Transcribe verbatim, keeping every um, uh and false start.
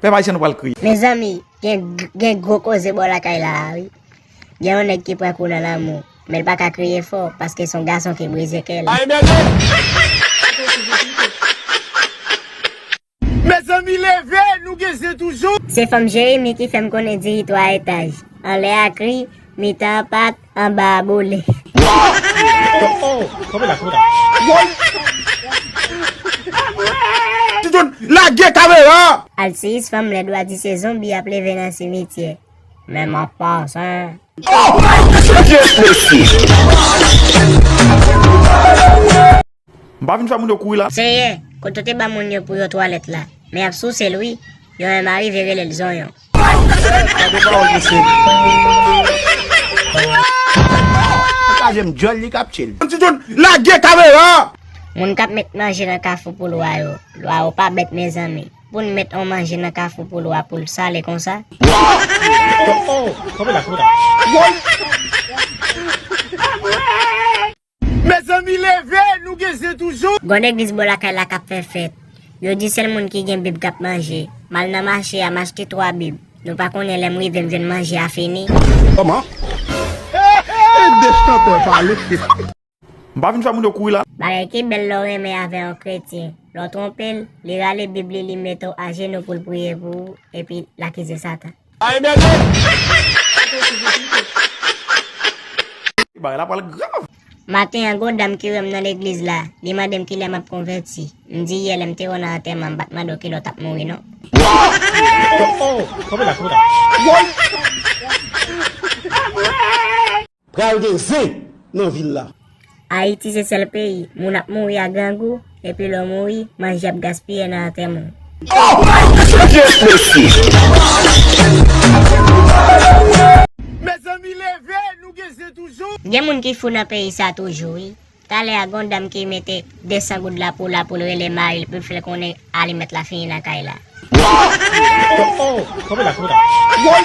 Pèp ayisyen, nou pral kriye. Mezanmi, gen, gen gwo koze bò lakay la a, wi. Gen yon nèg ki pran kou nan lanmou, men l pa ka kriye fò, paske se yon gason ki brize kè l. Ay, mède! Mezanmi, leve, nou gen zen toujou. Se fanm Jeremi ki fè m konnen diri twa etaj. Anlè a kri, mitan an pat, anba a boule. Oh, oh, kanpe la, kanpe la. Woy! Titoun, lage kamera! Alsiyis fanm lèd ou a di se zonbi ap leve nan simityè. Men m ap pase. Oh my God! Mesye! M pa vin fè moun yo kouri la. Seyè, kote w te ba moun yo pou yo twalèt la? Men y ap souse l wi. Yo menm arive rele l zonyon. Gade pawòl mesye. Sa jem djòl li k ap chill. Titoun, lage kamera! Moun k ap met manje nan kafou pou lwa yo. Lwa yo pa bèt mezanmi. Pou n met on manje nan kafou pou lwa pou l sale konsa. Oh, oh, kanpe la, kanpe la. Mezanmi, leve, nou gen zen toujou. Gon legliz bò lakay la k ap fè fèt. Yo di sèl moun ki gen bib k ap manje. M al nan mache a, m achte twa bib. Nou pa konnen lè m rive m jwenn manje a fini. Kòman? Ede chantè pale. M pa vin fè moun yo kouri la. Bagay ki bèl lè w renmen avè yon kretyen. Lè w twonpe l, li rale bib li, li mete w ajenou pou l priye pou ou, epi l akize Satan. Ay, mède! Bagay la pral grav. Maten an, gon dam ki wè m nan legliz la, li mande m kilè m ap konvèti. M di yè lè m te wè w nan antèman, m pa t mande w kilè w t ap mouri non. Oh, oh, kanpe la, kanpe la. Woy! Pral gen zen nan vil la. Ayiti se sèl peyi, moun ap mouri a grangou, epi lè w mouri, manje ap gaspiye nan antèman w. Oh my God, mesye! Mezanmi, leve, nou gen zen toujou. Gen moun ki fou nan peyi sa toujou, wi. Talè a, gon dam ki mete de san goud la pou la pou l rele mari l, pou l fè l konnen alimèt la fini nan kay la. Oh, oh, kanpe la, kanpe la. Woy!